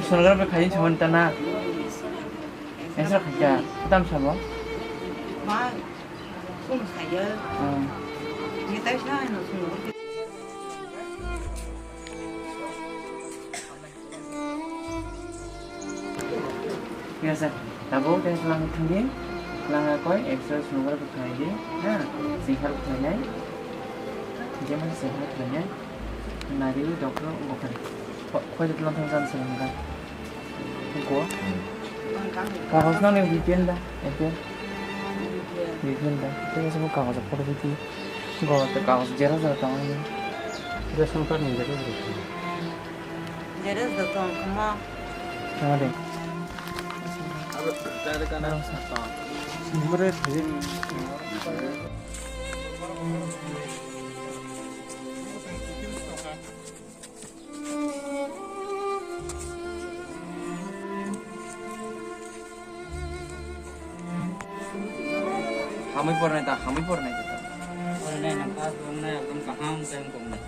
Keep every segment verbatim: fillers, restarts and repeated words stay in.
Sonography khain samani tana. Extra khaika, tam sabo. Ma, sum saya. Hmm. Ni tai sa ano sum. Yes, sir. Tabuk tei lama thangdi, lama koi extra sonography khaidi, ha, singhal khainai, jemon singhal khainai, nari doctor bukan. Koi jatuh langsung sana sini kan. Ko. Kagos nang ni B P N da, B P N. B P N da. Tei sabo kagos photo B P. Go to kagos jera jera tong ni. Ration card ni jera jera. Jera jera tong kama. Tama de. Abo tare kana sa tong. Mure thiri. Hamwi pornai ta, hamwi pornai ta. Pornai nang kha, pornai ekdom kaham time kong nai.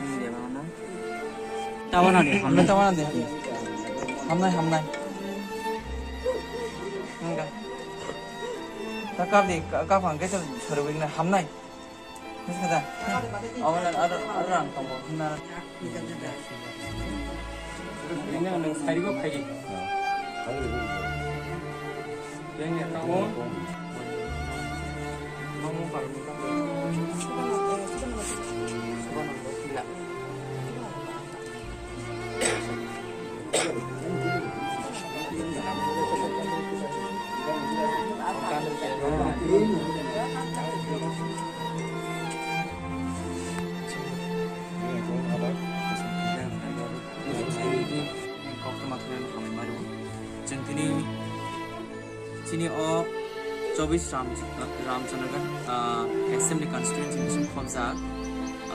Ini dia mana? Tawana ni, hamnai tawana ni. Hamnai, hamnai. Enggak. Takap di, ka-, kapang kecil seru begini hamnai. Bisa dah. Awan ada orang kamu benar. Ini yang saya juga kayak. Yang ya kamu. Kamu kalau minta. Suka nonton gila. Koktwma thangnaino hambai mari o. Chwng tini, chini o chobis Ram-, Ramchandragarh, ah, Assembly Constituency bising khobjak,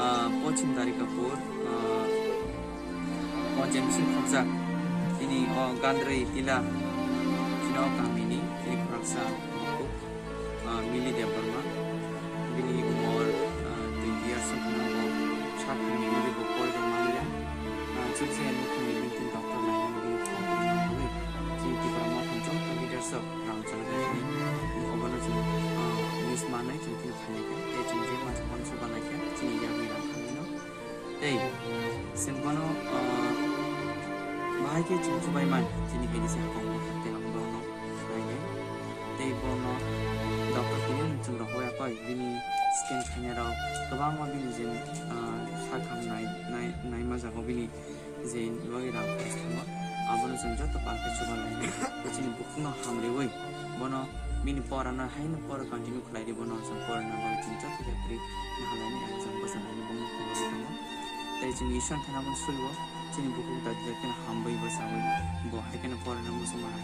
ah, Pochim Darikapur, ah, Ponchayat bising khobjak. Tini o Gandroi Tila, chini o kamini, tini khoroksa bukhuk. Ah, Mili Debbarma, bini umor, ah, twenty years wng khna bo, sakni mili bo pori rok manya. Ah, chukjaya nukhungni bini tin doctor naimani bini thang tini manwi. Chini Tipra Motha joto leaders rok rang chana khe chini obono chwng, ah, news manwi chwng tini phainai kha. Tei chwng je masa uansuk balai kha, chini yagni rang khamino. Tei chwng bono, ah, bahai khe chwng chubai man, chini A D C hakong bwkha tei ang bono nainai. Tei bono doctor tini chwng rok ya koi, bini scan khainai rok kwbangma bini je, ah, sak ham nai, nai, naima jago bini je bagwi rang khorch khaima. Abono chwng joto pal khe chuba lainai. Chini bukhukno hamriwi bono bini porano haino pora continue khlai di, bono chwng porana bagwi chwng joto yapri nahalaini ang chwng bwsa laini bono khulogwi tongo. Tei chwng Isor thana bono suriwo chini bukhuk dadi dadi kheno hambai bwsawi bo hai kheno porana muchungma hai